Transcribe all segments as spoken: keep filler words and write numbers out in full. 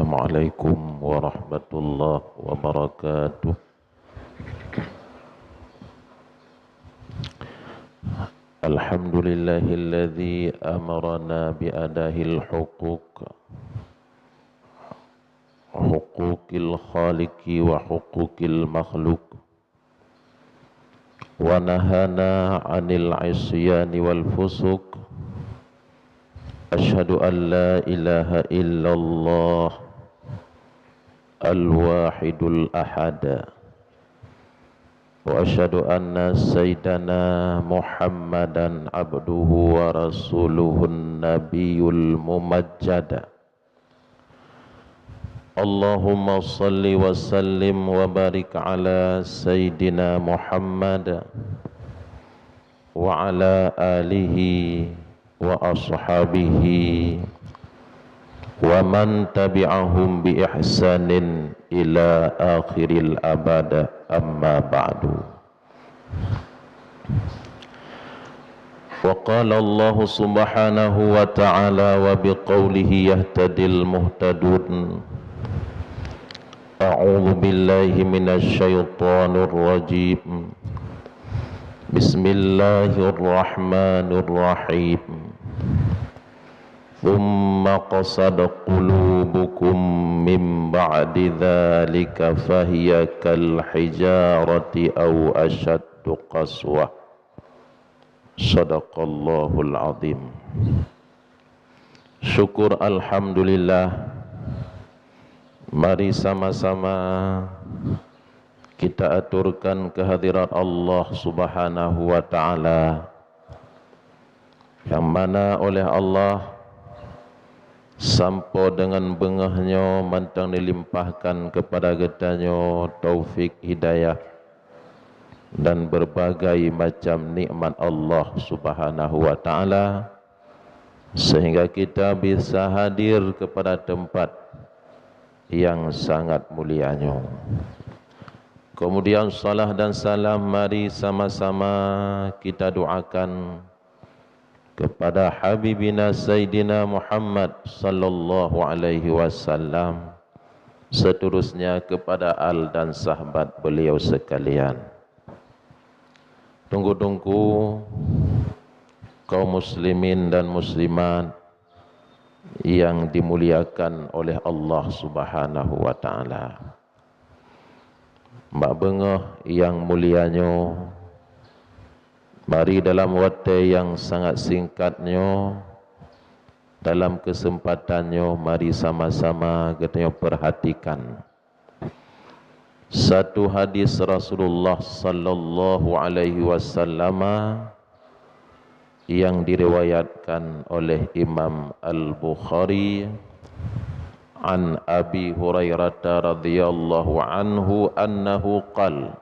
Assalamualaikum warahmatullahi wabarakatuh. Alhamdulillahilladzi amarana bi adahil huquq, huquqil khaliqi wa huquqil makhluq, wa nahana 'anil 'isyani wal fusuq. Asyhadu an la ilaha illallah al-wahidul ahad. Wa asyhadu anna sayyidana Muhammadan abduhu wa rasuluhun nabiyul mumajjad. Allahumma shalli wa sallim wa barik ala sayyidina Muhammad wa ala alihi wa ashabihi wa man tabi'ahum bi ihsanin ila akhiril abad, amma ba'du. Wa qala Allahu subhanahu wa ta'ala wa biqaulihi yahtadil muhtadun. A'udzu billahi minasy syaithanir rajim. Bismillahirrahmanirrahim. Tsumma qasad qulubukum min ba'di dzalika fahiya kal hijarati aw asyaddu qaswah. Shadaqallahul azim. Syukur alhamdulillah. Mari sama-sama kita aturkan kehadirat Allah Subhanahu wa Ta'ala, nyang mana oleh Allah sampoe deungon beungoh nyoe mantong dilimpahkan keupada geutanyoe taufik hidayah dan berbagai macam nikmat Allah Subhanahu wa Ta'ala, sehingga kita bisa hadir kepada tempat yang sangat mulia nyoe. Kemudian salah dan salam mari sama-sama kita doakan kepada Habibina Sayyidina Muhammad sallallahu alaihi wasallam, seterusnya kepada al dan sahabat beliau sekalian. Teungku-teungku, kaum muslimin dan muslimat yang dimuliakan oleh Allah Subhanahu wa Ta'ala. Bak beungoh nyang mulia nyoe, mari dalam watée nyang sangat singkat nyoe, dalam keuseumpatan nyoe, mari sama-sama geutanyoe peurhatikan satu hadis Rasulullah sallallahu alaihi wasallama yang diriwayatkan oleh Imam Al-Bukhari, an Abi Hurairah radhiyallahu anhu annahu qal,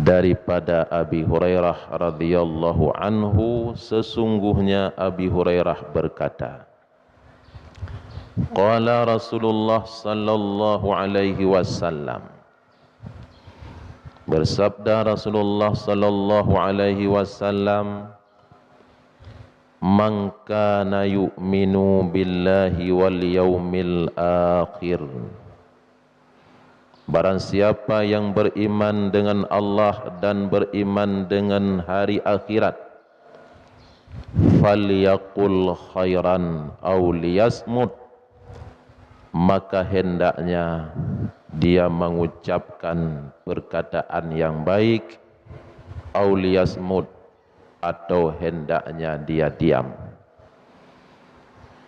daripada Abi Hurairah radhiyallahu anhu, sesungguhnya Abi Hurairah berkata, qala Rasulullah sallallahu alaihi wasallam, bersabda Rasulullah sallallahu alaihi wasallam, "Man kana yu'minu billahi wal yaumil akhir." Barang siapa yang beriman dengan Allah dan beriman dengan hari akhirat, "Falyaqul khairan aw liyasmut," maka hendaknya dia mengucapkan perkataan yang baik, "aw liyasmut," atau hendaknya dia diam.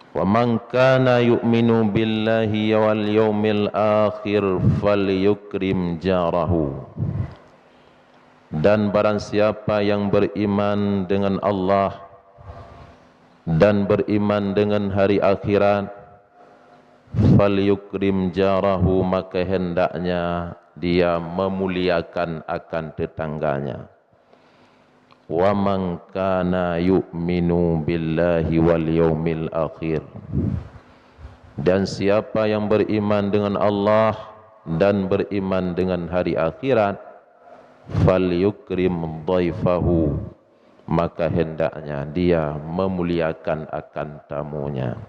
"Wa man kana yu'minu billahi wal yaumil akhir falyukrim jarahu." Dan barang siapa yang beriman dengan Allah dan beriman dengan hari akhirat, "falyukrim jarahu," maka hendaknya dia memuliakan akan tetangganya. "Wa man kana yu'minu billahi wal yaumil akhir," dan siapa yang beriman dengan Allah dan beriman dengan hari akhirat, "falyukrim dhaifahu," maka hendaknya dia memuliakan akan tamunya.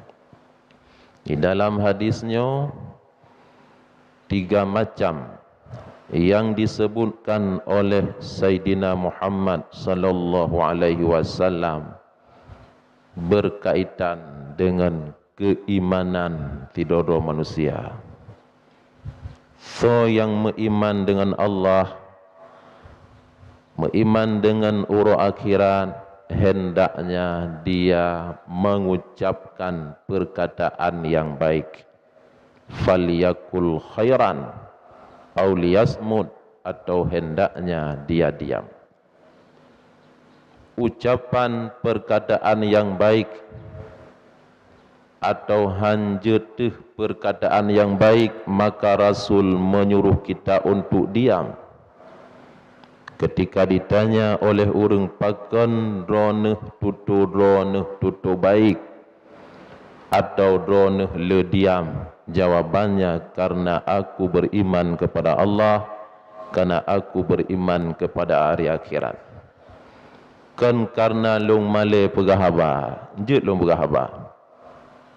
Di dalam hadis nyoe, tiga macam yang disebutkan oleh Saidina Muhammad sallallahu alaihi wasallam berkaitan dengan keimanan sidroe manusia. Soe nyang meuiman deungon Allah, meuiman deungon uroe akhirat, hendaknya dia mengucapkan perkataan yang baik. Falyakul khairan au liyasmut, atau hendaknya dia diam. Ucapan perkataan yang baik atau hanjeuet teuh perkataan yang baik, maka Rasul menyuruh kita untuk diam. Ketika ditanya oleh ureuëng, "Pakon droeneueh tutoe droeneueh tutoe baik, atau droeneueh le diam?" Jawabannya, "Karena aku beriman kepada Allah, karena aku beriman kepada hari akhirat." Kon karena lôn malée peugah haba, jeuet lôn peugah haba.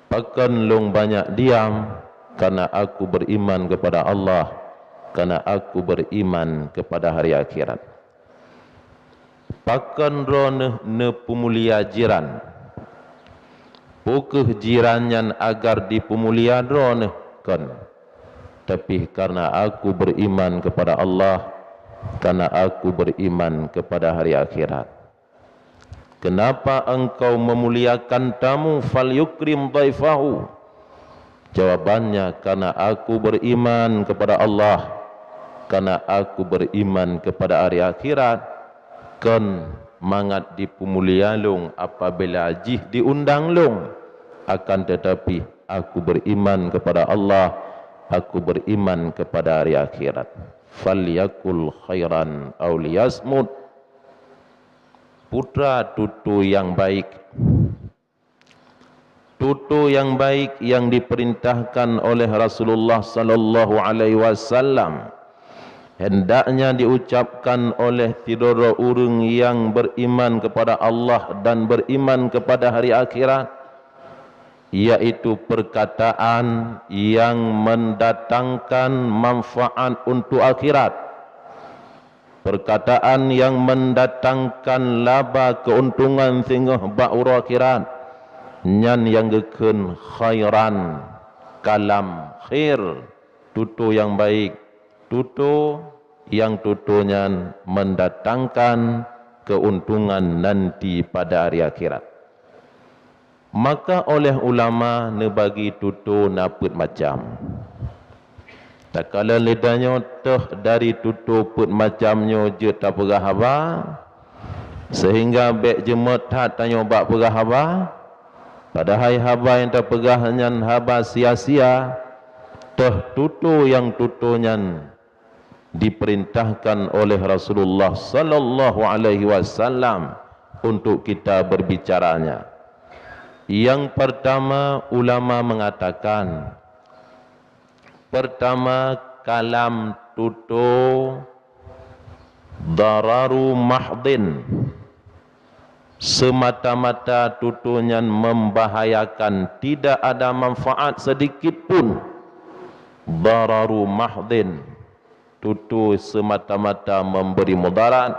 Pakon lôn banyak diam, karena aku beriman kepada Allah, karena aku beriman kepada hari akhirat. Pakon droeneueh neupeumulia jiran? Peu kheueh jiran nyan agar dipeumulia droeneueh? Kon. Tapi karena aku beriman kepada Allah, karena aku beriman kepada hari akhirat. Kenapa engkau memuliakan tamu? "Falyukrim dhaifahu." Jawabannya, "Karena aku beriman kepada Allah, karena aku beriman kepada hari akhirat." Kon mangat dipeumulia lôn apabila jih diundang lôn, akan tetapi aku beriman kepada Allah, aku beriman kepada hari akhirat. "Falyakul khairan au liyasmut." Putra tutoe nyang baik. Tutoe nyang baik nyang diperintahkan oleh Rasulullah sallallahu alaihi wasallam hendaknya diucapkan oleh sidroe ureuëng nyang beriman kepada Allah dan beriman kepada hari akhirat, yaitu perkataan nyang mendatangkan manfaat untuk akhirat. Perkataan nyang mendatangkan laba keuntungan singoh bak uroe akhirat, nyan nyang geukheun khairan, kalam khair, tutoe nyang baik, tutoe nyang tutoe nyan mendatangkan keuntungan nanti pada hari akhirat. Maka oleh ulama neubagi tutoe na peuet macam. Takalon lé tanyoe toh dari tutoe peuet macam nyoe jeuet tapeugah haba, sehingga bék jeumeut that tanyoe bak peugah haba, padahai haba nyang tapeugah nyan haba sia-sia, toh tutoe nyang tutoe nyan diperintahkan oleh Rasulullah sallallahu alaihi wasallam untuk kita berbicaranya. Yang pertama, ulama mengatakan, pertama, kalam tutoe dararu mahdin, semata-mata tutoe nyan membahayakan, tidak ada manfaat sedikit pun. Dararu mahdin, tutoe semata-mata memberi mudarat,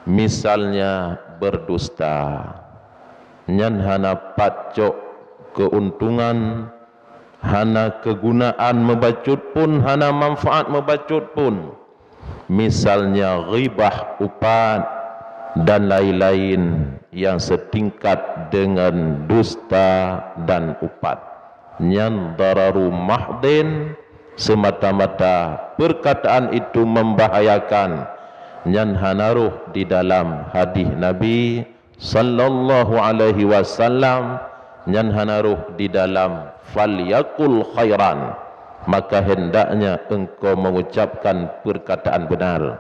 misalnya berdusta. Nyan hana pat cok keuntungan, hana kegunaan meubacut pun, hana manfaat meubacut pun. Misalnya ghibah, upat, dan lain-lain yang setingkat dengan dusta dan upat. Nyan dararu mahdin, semata-mata perkataan itu membahayakan. Nyan hana roh di dalam hadis Nabi sallallahu alaihi wasallam, nyan hana roh di dalam "falyakul khairan", maka hendaknya engkau mengucapkan perkataan benar.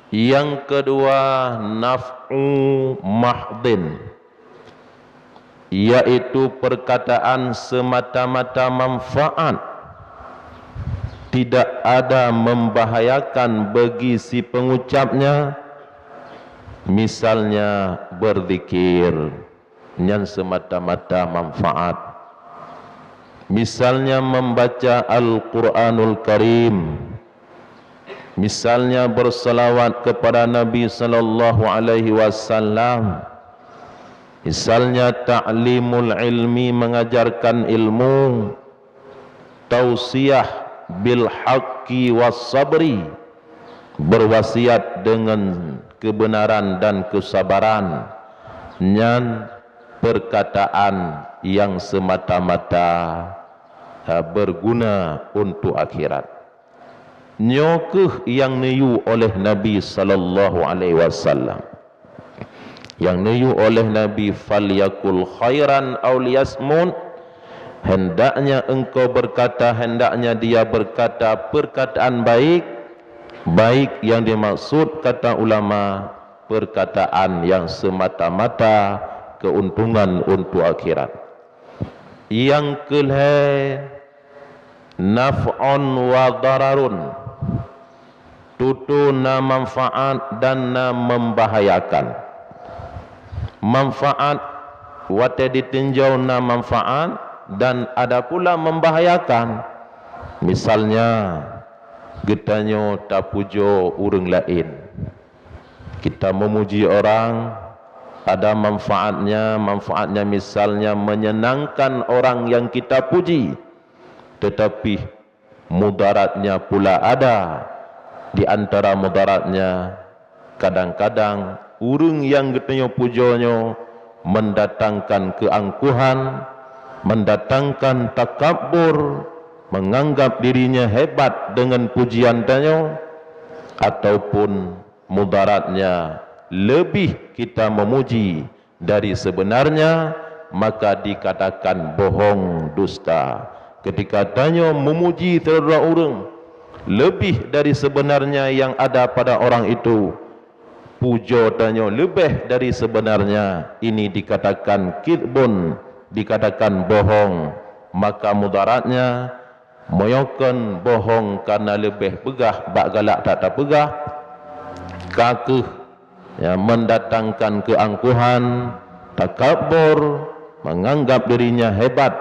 Yang kedua, naf'u mahdin, yaitu perkataan semata-mata manfaat, tidak ada membahayakan bagi si pengucapnya, misalnya berzikir, nyan semata-mata manfaat. Misalnya membaca Al-Quranul Karim, misalnya bersalawat kepada Nabi sallallahu alaihi wasallam, misalnya ta'limul ilmi, mengajarkan ilmu, tausiah bil haqqi was sabri, berwasiat dengan kebenaran dan kesabaran, nyan perkataan yang semata-mata, ha, berguna untuk akhirat. Nyoe kheueh nyang neuyue oleh Nabi sallallahu alaihi wasallam. Nyang neuyue oleh Nabi, "Falyakul khairan aw liyasmut." Hendaknya engkau berkata, hendaknya dia berkata perkataan baik, baik yang dimaksud kata ulama, perkataan yang semata-mata keuntungan untuk akhirat. Nyang keulhèe, naf'un wa dararun. Tutoe na manfaat dan na membahayakan. Manfaat, watèe ditinjau na manfaat dan ada pula membahayakan. Misalnya, geutanyoe tapujoe ureueng laén. Kita memuji orang, ada manfaatnya, manfaatnya misalnya menyenangkan orang yang kita puji. Tetapi mudaratnya pula ada. Di antara mudaratnya, kadang-kadang ureueng nyang geutanyoe pujoe nyoe mendatangkan keuangkuhan, mendatangkan takabur, menganggap dirinya hebat dengan pujian tanyoe, ataupun mudaratnya lebih kita memuji dari sebenarnya, maka dikatakan bohong, dusta. Ketika tanyoe memuji sidroe ureueng lebih dari sebenarnya yang ada pada orang itu, pujoe tanyoe leubeh dari sebenarnya, ini dikatakan kidbun, dikatakan bohong, maka mudaratnya, meunyoe kon bohong kareuna leubeh peugah bak galak that tapeugah, ka kheueh nyang mendatangkan keuangkuhan, takabur, menganggap dirinya hebat,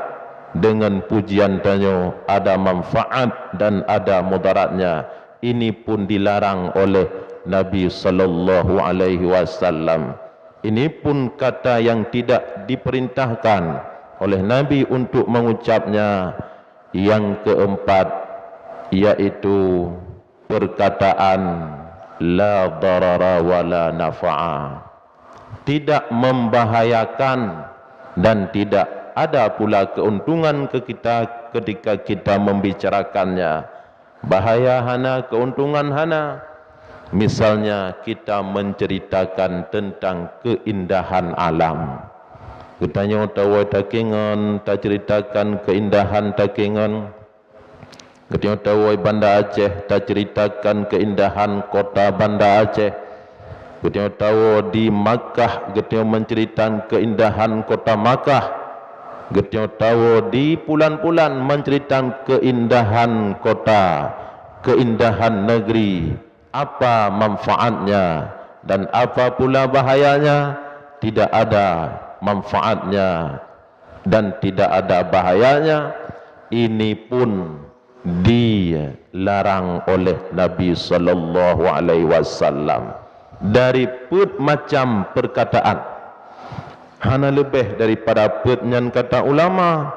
dengan pujian tanyoe ada manfaat dan ada mudaratnya. Ini pun dilarang oleh Nabi sallallahu alaihi wasallam. Ini pun kata yang tidak diperintahkan oleh Nabi untuk mengucapnya. Yang keempat, yaitu perkataan la darara wa la nafa'a. Tidak membahayakan dan tidak ada pula keuntungan ke kita ketika kita membicarakannya. Bahaya hana, keuntungan hana. Misalnya, kita menceritakan tentang keindahan alam. Geutanyoe tawoe Takengon, taceritakan keindahan Takengon. Geutanyoe tawoe Banda Aceh, taceritakan keindahan kota Banda Aceh. Geutanyoe tawoe di Makkah, geutanyoe menceritakan keindahan kota Makkah. Geutanyoe tawoe di pulan-pulan menceritakan keindahan kota, keindahan negeri. Apa manfaatnya dan apa pula bahayanya? Tidak ada manfaatnya dan tidak ada bahayanya. Ini pun dilarang oleh Nabi sallallahu alaihi wasallam dari peuet macam perkataan. Hana leubeh daripada peuet nyan kata ulama,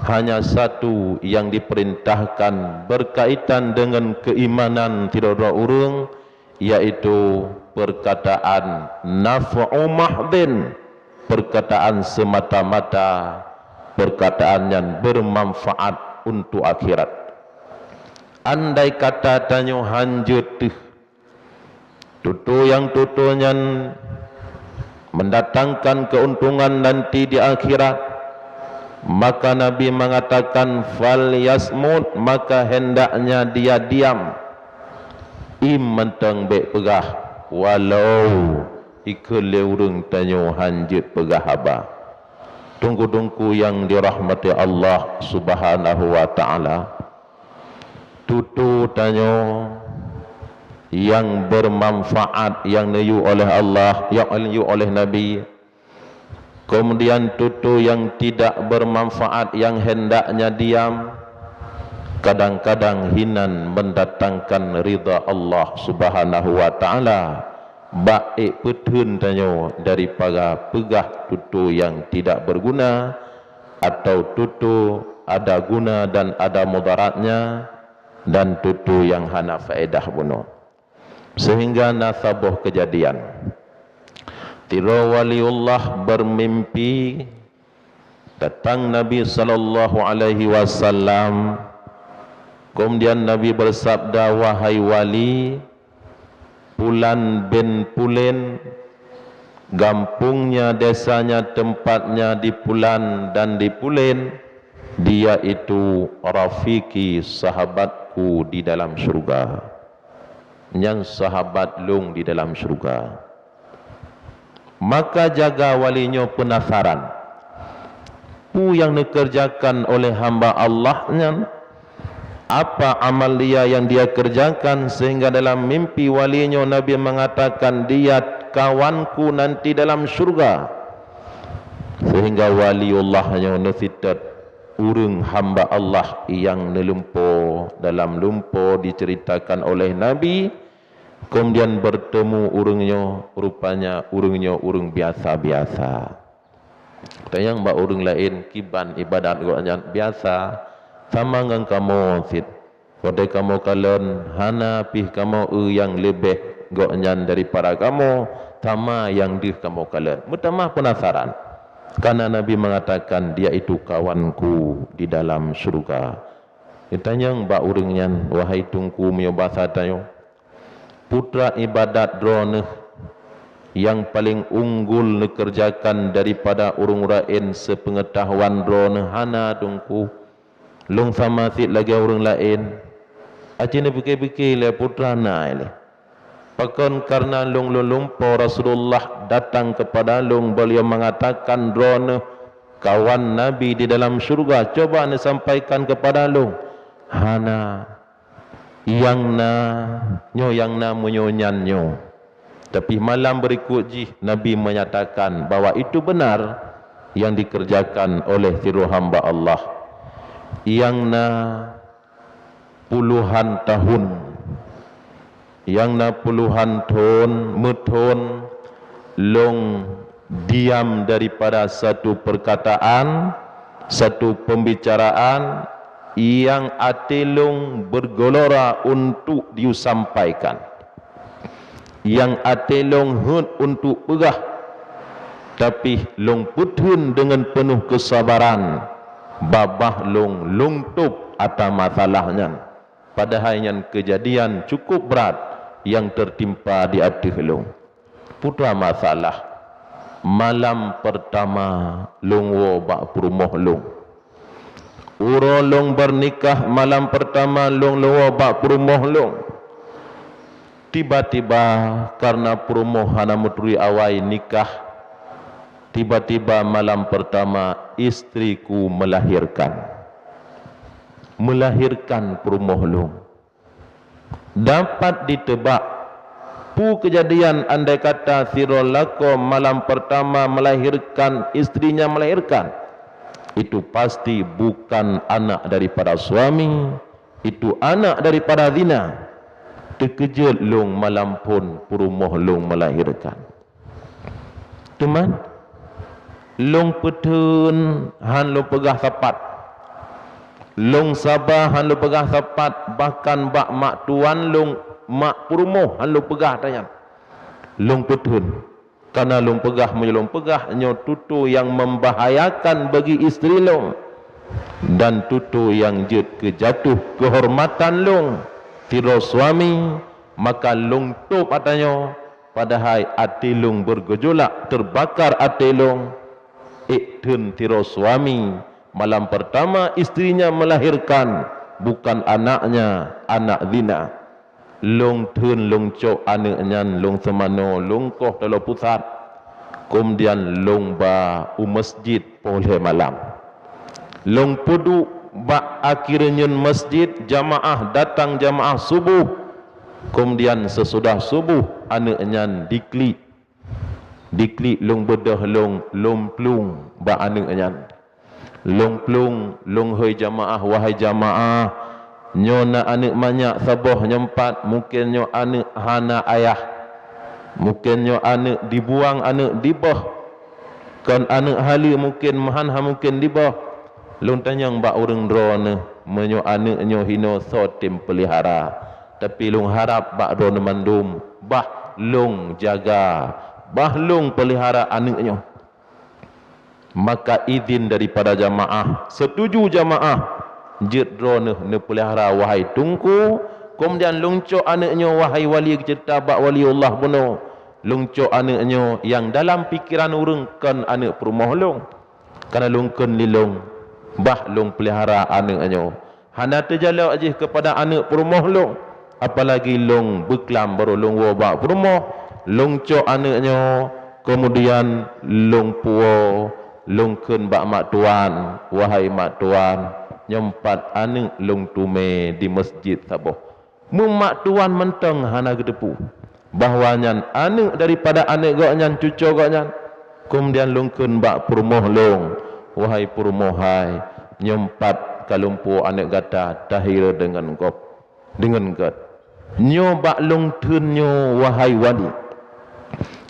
hanya satu yang diperintahkan berkaitan dengan keimanan sidroe-droe ureueng, yaitu perkataan naf'u mahdhin, perkataan semata-mata, perkataan nyang bermanfaat untuk akhirat. Andai kata tanyoe hanjeuet teuh tutoe nyang tutoe nyan mendatangkan keuntungan nanti di akhirat, maka Nabi mengatakan, "Fal yasmut," maka hendaknya dia diam. Im mantong bék peugah, walau ikheun lé ureuëng tanyoe hanjeuet peugah haba. Teungku-teungku nyang dirahmati Allah Subhanahu wa Ta'ala, tutoe tanyoe nyang bermanfaat nyang neuyue oleh Allah, nyang neuyue oleh Nabi, Kemudian tutoe nyang tidak bermanfaat nyang hendaknya diam, kadang-kadang hinan mendatangkan ridha Allah Subhanahu wa Ta'ala. Bak ék peutheun tanyoe daripada peugah tutoe nyang tidak berguna, atau tutoe ada guna dan ada mudaratnya, dan tutoe nyang hana faedah bunoe. Sehingga na saboh keujadian. Sidroe waliullah bermimpi datang Nabi sallallahu alaihi wasallam. Kemudian Nabi bersabda, "Wahai wali, pulan bin pulen, gampungnya, desanya, tempatnya di pulan dan di pulen, dia itu rafiki, sahabatku di dalam syurga." Nyan sahabat lôn di dalam syurga. Maka jaga wali nyoe penasaran, peue nyang neukeureujakan oleh hamba Allah nyan? Apa amal dia nyang dia keureujakan sehingga dalam mimpi wali nyoe Nabi mengatakan, "Dia kawanku nanti dalam syurga." Sehingga waliullah nyoe neusitet ureuëng hamba Allah nyang neulumpo dalam lumpo diceritakan oleh Nabi, kemudian bertemu ureuëng nyoe, rupanya ureuëng nyoe ureuëng biasa-biasa. Tanyong bak ureuëng laén, kiban ibadat gobnyan? Biasa, sama ngon kamoe cit. Watée kamoe kalon, hana pih kamoe eu nyang leubeh gobnyan daripada kamoe, sama nyang deuh kamoe kalon. Meutamah peunasaran, karena Nabi mengatakan, "Dia itu kawanku di dalam syurga." Geutanyong bak ureuëng nyan, "Wahai Teungku, meunyoe basa tanyoe, peue treuk ibadat droeneueh nyang paleng unggul neukeureujakan daripada ureuëng laén? Sepeungeutahuan droeneueh hana, Teungku. Lôn sama cit lagée ureuëng laén." Aci neupike-pike lé, peue treuk na ilée. Pakon? Karena lôn lôn lumpo Rasulullah datang kepada lôn, beliau mengatakan droeneueh kawan Nabi di dalam syurga. Coba neusampaikan kepada lôn. Hana. Nyang na, nyoe nyang na meunyoe nyan nyoe. Tapi malam berikut jih Nabi menyatakan bahwa itu benar yang dikerjakan oleh sidroe hamba Allah. Nyang na puluhan tahun, nyang na puluhan thon, meuthon lôn diam daripada satu perkataan, satu pembicaraan nyang até lôn bergelora untuk disampaikan, nyang até lôn heuet untuk peugah, tapi lôn peutheun deungon peunoh keusabaran, babah lôn lôn tôb atra masalah nyan. Padahai nyan keujadian cukup brat nyang teutimpa di ateueh lôn. Peue treuk masalah, malam peurtama lôn woe bak peurumoh lôn. Uroe lôn beunikah, malam peurtama lôn lôn woe bak peurumoh lôn. Tiba-tiba, karena peurumoh hana meuturi awai nikah, tiba-tiba malam peurtama istriku melahirkan. Melahirkan peurumoh lôn. Dapat jiteubak, peue keujadian andai kata sidroe lakoe malam peurtama melahirkan, istrinya melahirkan? Itu pasti bukan anak daripada suami, itu anak daripada zina. Teukeujot lôn malam phon peurumoh lôn melahirkan. Teuma, lôn peutheun hán lôn peugah sapat. Lôn saba hán lôn peugah sapat, bahkan bak mak tuan lôn, mak peurumoh hán lôn peugah tanyan. Lôn peutheun, karena lôn peugah, meunyoe lôn peugah nyoe tutoe nyang membahayakan bagi istri lôn, dan tutoe nyang jeuet keu jatuh keuhormatan lôn sidroe suami, maka lôn tôb atra nyoe. Padahai até lôn bergejolak, terbakar até lôn. Ék theun sidroe suami, malam pertama istrinya melahirkan, bukan anaknya, anak zina. Lôn theun lôn cok aneuëk nyan, lôn seumanoe, lôn koh taloe pusat. Keumudian lôn ba u masjid poh lhée malam. Lôn peuduek bak akhé reunyeuen masjid, jamaah datang jamaah suboh. Keumudian seusudah suboh, aneuëk nyan diklik. Diklik lôn beudôh lôn, lôn plueng bak aneuëk nyan. Lôn plueng, lôn hôi jamaah, wahai jamaah, nyoe na aneuëk manyak saboh nyoe pat, mungken nyoe aneuëk hana ayah. Mungken nyoe aneuëk dibuang, aneuëk dibôh. Kon aneuëk haleue, mungken meuhan hana mungken dibôh. Lôn tanyong bak ureuëng droeneueh, meunyoe aneuëk nyoe hinoe soe tem peulihara. Tapi lôn harab bak droeneueh mandum, bah lôn jaga, bah lôn peulihara aneuëk nyoe. Maka idhin daripada jamaah, setuju jamaah, jeuet droeneueh neupeulihara wahai teungku, keumudian lôn cok aneuëk nyoe wahai wali geuceurita bak waliullah bunoe, lôn cok aneuëk nyoe nyang dalam pikeran ureuëng kon aneuëk peurumoh lôn. Kana lôn kheun lé lôn, bah lôn peulihara aneuëk nyoe. Hana teujalok jih keupada aneuëk peurumoh lôn, apalagi lôn beuklam barô lôn woe bak peurumoh, lôn cok aneuëk nyoe, keumudian lôn puwoe, lôn kheun bak mak tuan, wahai mak tuan, nyoe pat aneuëk lôn teumé di meuseujid saboh. Meumak tuan mantong hana geuteupeue bahwa nyan aneuëk daripada aneuëk gobnyan, cuco gobnyan. Keumudian lôn kheun bak peurumoh lôn, wahai peurumoh hai, nyoe pat ka lôn puwoe aneuëk gata, tahir deungon gob, deungon gét. Nyoe bak lôn theun nyoe, wahai wali.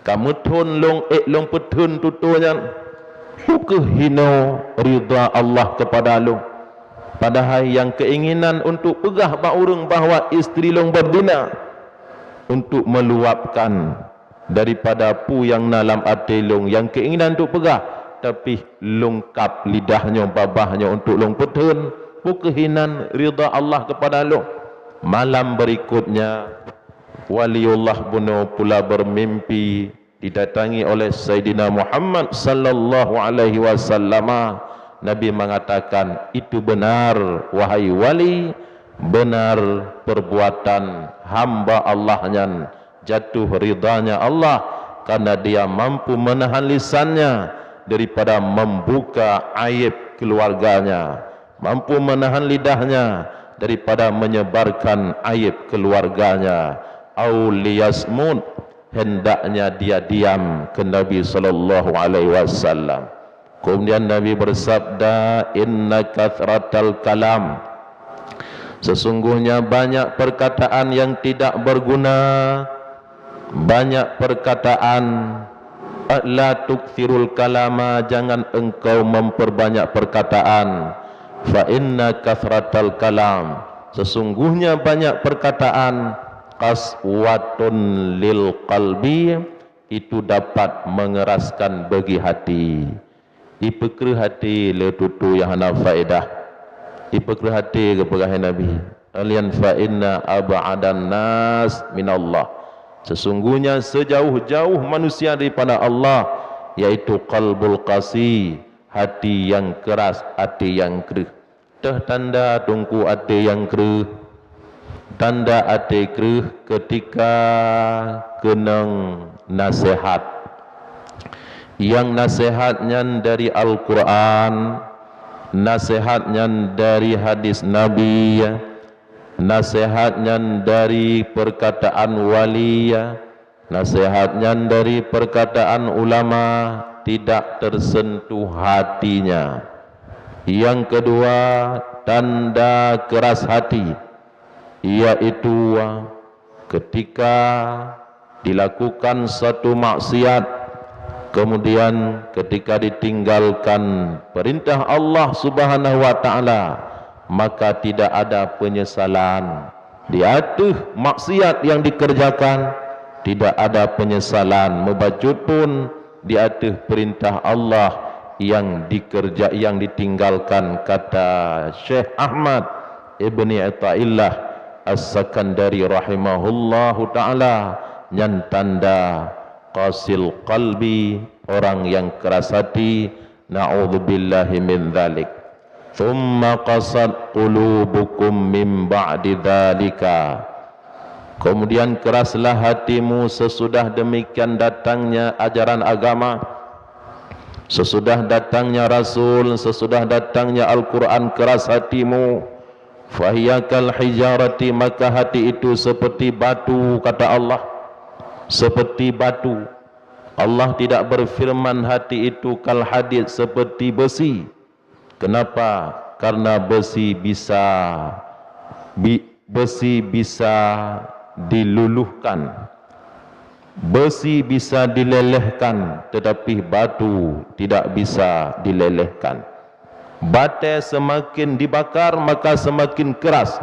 Ka meutheun lôn ék lôn peutheun tutoe nyan, peu kheueh hinoe ridha Allah keupada lôn. Padahai nyang keinginan untuk peugah bak ureuëng bahwa istri lôn beuzina, untuk meluapkan daripada peue nyang na lam até lôn nyang keinginan untuk peugah, tapi lôn kab lidah nyoe, babah nyoe untuk lôn peutheun, peu kheueh hinoe ridha Allah keupada lôn. Malam berikutnya, waliullah bunoe pula bermimpi didatangi oleh Saidina Muhammad sallallahu alaihi wasallama. Nabi mengatakan, "Itu benar, wahai wali, benar perbuatan hamba Allah nyan jatuh ridhanya Allah, karena dia mampu menahan lisannya daripada membuka aib keluarganya, mampu menahan lidahnya daripada menyebarkan aib keluarganya." Au liyasmut, hendaknya dia diam, kheun Nabi sallallahu alaihi wasallam. Kemudian Nabi bersabda, "Inna kathratal kalam, sesungguhnya banyak perkataan yang tidak berguna, banyak perkataan, la tukthirul kalama, jangan engkau memperbanyak perkataan, fa inna kathratal kalam, sesungguhnya banyak perkataan, qaswatun lil qalbi, itu dapat mengeraskan bagi hati." Ipeukreuh até lé tutoe nyang hana faedah. Ipeukreuh até geupeugah Nabi. Alian fa inna ab'adan nas minallah. Sesungguhnya sejauh-jauh manusia daripada Allah, yaitu qalbul qasi, hati yang keras, hati yang kreuh. Teuh tanda teungku até nyang kreuh, tanda até kreuh ketika keunong naseuhat. Nyang naseuhat nyan dari Al-Qur'an, naseuhat nyan dari hadis Nabi, naseuhat nyan dari perkataan wali, naseuhat nyan dari perkataan ulama, tidak tersentuh hatinya. Yang kedua, tanda keras hati, yaitu ketika dilakukan satu maksiat, kemudian ketika ditinggalkan perintah Allah Subhanahu wa Ta'ala, maka tidak ada penyesalan. Di ateueh maksiat nyang dikerjakan, tidak ada penyesalan, meubacut pun di ateueh perintah Allah nyang dikerja-, nyang ditinggalkan, kata Syekh Ahmad Ibni Athaillah As-Sakandari rahimahullahu ta'ala, nyan tanda qasil qalbi, orang yang keras hati, na'udzubillahi min dzalik. "Tsumma qasat qulubukum min ba'di dzalika." Kemudian keraslah hatimu sesudah demikian datangnya ajaran agama, sesudah datangnya Rasul, sesudah datangnya Al-Quran, keras hatimu. "Fahiya kal hijarati," maka hati itu seperti batu, kata Allah. Seperti batu. Allah tidak berfirman hati itu kal hadid seperti besi. Kenapa? Karena besi bisa bi-, besi bisa diluluhkan. Besi bisa dilelehkan, tetapi batu tidak bisa dilelehkan. Batée seumaken dibakar, maka seumaken keuras.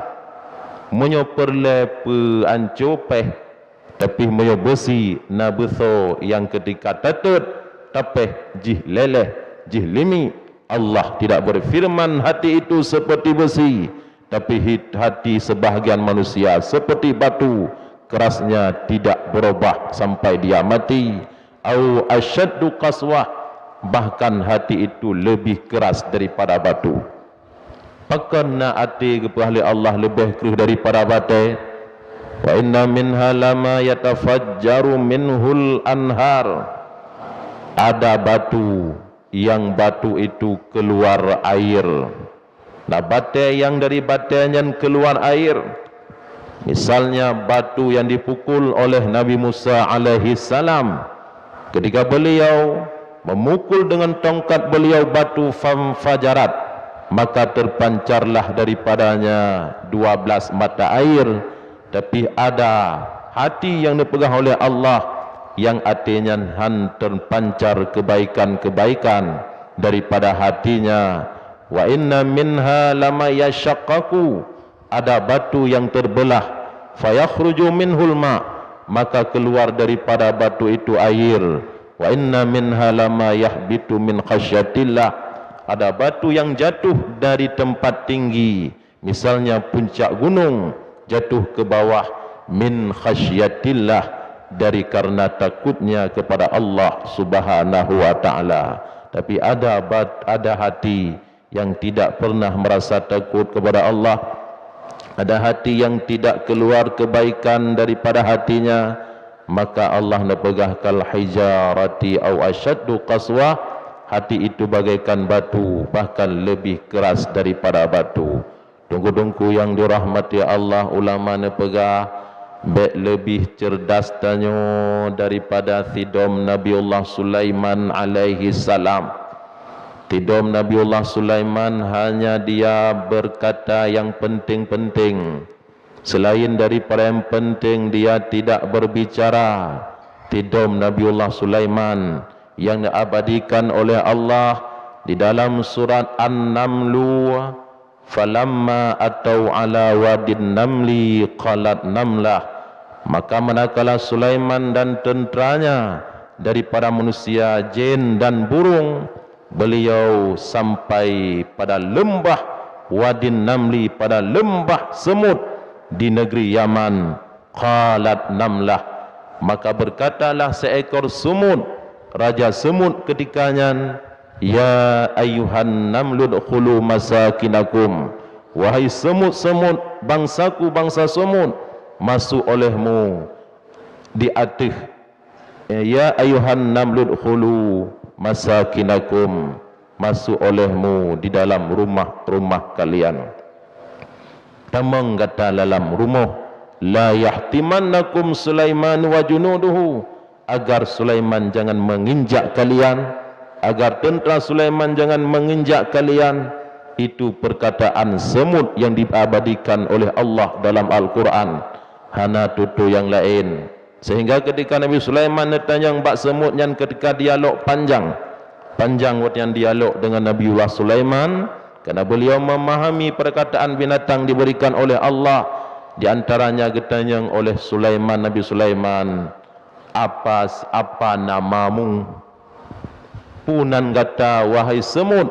Meunyoe peureulée peuanco péh, tapi meunyoe beusi na beutho nyang keutika tateuet, tapéh jih leleh, jih limi. Allah tidak berfirman hati itu seperti besi, tapi hit-, hati sebahagian manusia seperti batu, kerasnya tidak berubah sampai dia mati. Au asyaddu qaswah, bahkan hati itu lebih keras daripada batu. Pakon na até geupeugah lé Allah leubeh kreueh daripada batée? Wa inna minha lama yatafajjaru minhul anhar. Ada batu, yang batu itu keluar air. Na batée, yang dari batée nyan keluar air. Misalnya batu yang dipukul oleh Nabi Musa alaihi salam. Ketika beliau memukul dengan tongkat beliau batu, fanfajarat, maka terpancarlah daripadanya dua belas mata air. Tapi ada hati yang dipeugah oleh Allah, yang até nyan han terpancar kebaikan-kebaikan daripada hatinya. Wa inna minha lama yashaqqaqu, ada batu yang terbelah, fayakhruju minhul ma, maka keluar daripada batu itu air. Wa inna minha lama yahbitu min khasyatillah, ada batu yang jatuh dari tempat tinggi, misalnya puncak gunung, jatuh ke bawah, min khasyatillah, dari karena takutnya kepada Allah Subhanahu wa Ta'ala. Tapi ada bat-, ada hati yang tidak pernah merasa takut kepada Allah, ada hati yang tidak keluar kebaikan daripada hatinya, maka Allah neupeugah kal hijarati au asyaddu qaswa, hati itu bagaikan batu, bahkan lebih keras daripada batu. Teungku-teungku yang dirahmati Allah, ulama neupeugah, bék leubeh cerdas tanyoe daripada sidom Nabiullah Sulaiman alaihi salam. Sidom Nabiullah Sulaiman hanya dia berkata yang penting-penting. Selain daripada yang penting, dia tidak berbicara. Sidom Nabiullah Sulaiman yang diabadikan oleh Allah di dalam surat An-Namlu, "Falamma atau ala wadin namli qalat namlah." Maka manakala Sulaiman dan tenteranya daripada manusia, jin dan burung, beliau sampai pada lembah Wadin Namli, pada lembah semut di negeri Yaman. Qalat namlah, maka berkatalah seekor semut, raja semut ketika nyan, "Ya ayyuhan namlu udkhulu masakinakum, wahai semut-semut, bangsaku bangsa semut, masuk olehmu di ateuh, ya ayyuhan namlu udkhulu masakinakum, masuk olehmu di dalam rumah-rumah kalian." Tamong gata dalam rumoh, "La yahtimannakum Sulaiman wa junuduhu," agar Sulaiman jangan menginjak kalian, agar tentera Sulaiman jangan menginjak kalian. Itu perkataan semut yang diabadikan oleh Allah dalam Al-Quran. Hana tutoe nyang laén. Sehingga ketika Nabi Sulaiman neutanyong bak semut nyan ketika dialog panjang, panjang watée nyan dialog dengan Nabiullah Sulaiman, karena beliau memahami perkataan binatang diberikan oleh Allah. Di antaranya geutanyong oleh Sulaiman, Nabi Sulaiman, "Apa, apa namamu? Peue nan gata, wahai semut?"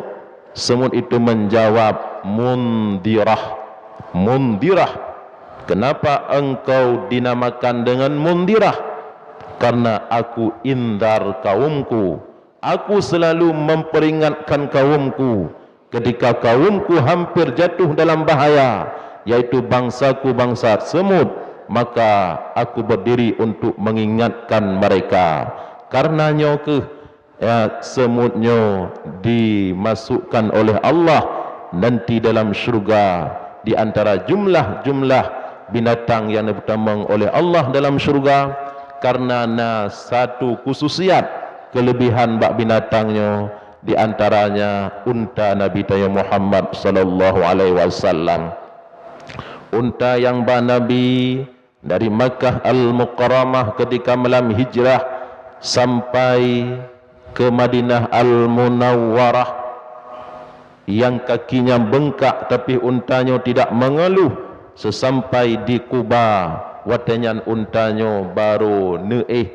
Semut itu menjawab, "Mundirah, Mundirah." "Kenapa engkau dinamakan dengan Mundirah?" "Karena aku indar kaumku. Aku selalu memperingatkan kaumku ketika kaumku hampir jatuh dalam bahaya, yaitu bangsaku bangsa semut, maka aku berdiri untuk mengingatkan mereka." Karena nyoe kheueh, ya, semut nyoe dimasukkan oleh Allah nanti dalam syurga di antara jumlah-jumlah binatang yang ditamong oleh Allah dalam syurga. karena na satu khususiat, kelebihan bak binatang nyoe, di antaranya unta Nabi tanyoe Muhammad sallallahu alaihi wasallam. Unta nyang ba Nabi dari Makkah Al-Mukarramah ketika malam hijrah sampai ke Madinah Al-Munawwarah, nyang kakinya bengkak, tapi unta nyoe tidak mengeluh. Sesampai di Kuba, watée nyan unta nyoe baru neuéh,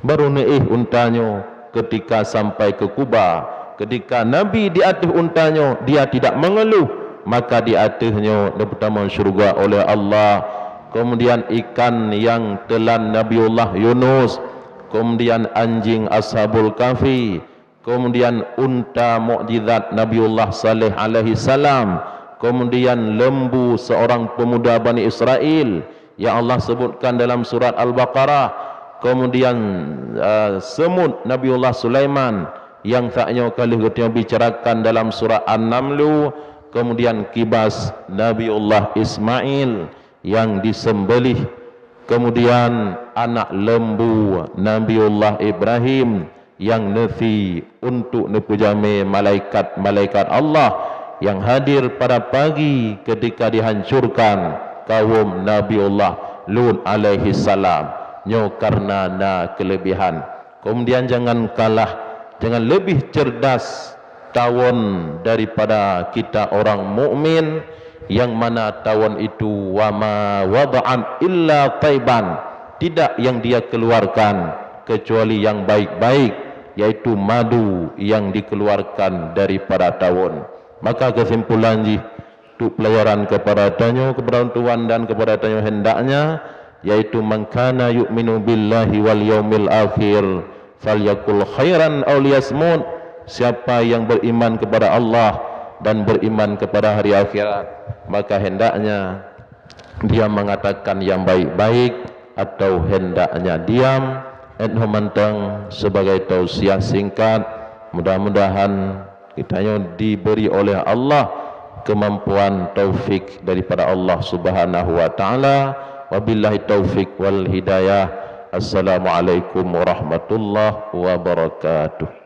baru neuéh unta nyoe ketika sampai ke Kuba. Ketika Nabi di ateueh unta nyoe, dia tidak mengeluh, maka di ateueh nyoe neupeutamong syeuruga oleh Allah. Kemudian ikan nyang teulan Nabiullah Yunus, kemudian anjing Ashabul Kahfi, kemudian unta mukjizat Nabiullah Saleh alaihi salam, kemudian lembu seorang pemuda Bani Israel yang Allah sebutkan dalam surat Al-Baqarah, kemudian, eh, semut Nabiullah Sulaiman yang saat nyoe ka lheueh geutanyoe bicarakan dalam surat An-Namlu, kemudian kibas Nabiullah Ismail yang disembelih, kemudian anak lembu Nabiullah Ibrahim yang neusi untuk neupeujamé malaikat-malaikat Allah yang hadir pada pagi ketika dihancurkan kaum Nabiullah Lut alaihi salam. Nyoe karena na kelebihan. Kemudian jangan kalah, jangan lebih cerdas tawon daripada kita orang mukmin, yang mana tawon itu, "Wa ma wada'at illa taiban," tidak yang dia keluarkan kecuali yang baik-baik, yaitu madu yang dikeluarkan daripada tawon. Maka kesimpulan jih, untuk pelajaran kepada tanyoe, kepada tuan dan kepada tanyoe hendaknya, yaitu, "Man kana yu'minu billahi wal yaumil akhir, falyakul khairan aw liyasmut." Siapa yang beriman kepada Allah dan beriman kepada hari akhirat, maka hendaknya dia mengatakan yang baik-baik atau hendaknya diam. Nyoe mantong sebagai tausiah singkat. Mudah-mudahan kita nyoe diberi oleh Allah kemampuan, taufik daripada Allah Subhanahu wa Ta'ala. Wabillahi taufik wal hidayah. Assalamualaikum warahmatullahi wabarakatuh.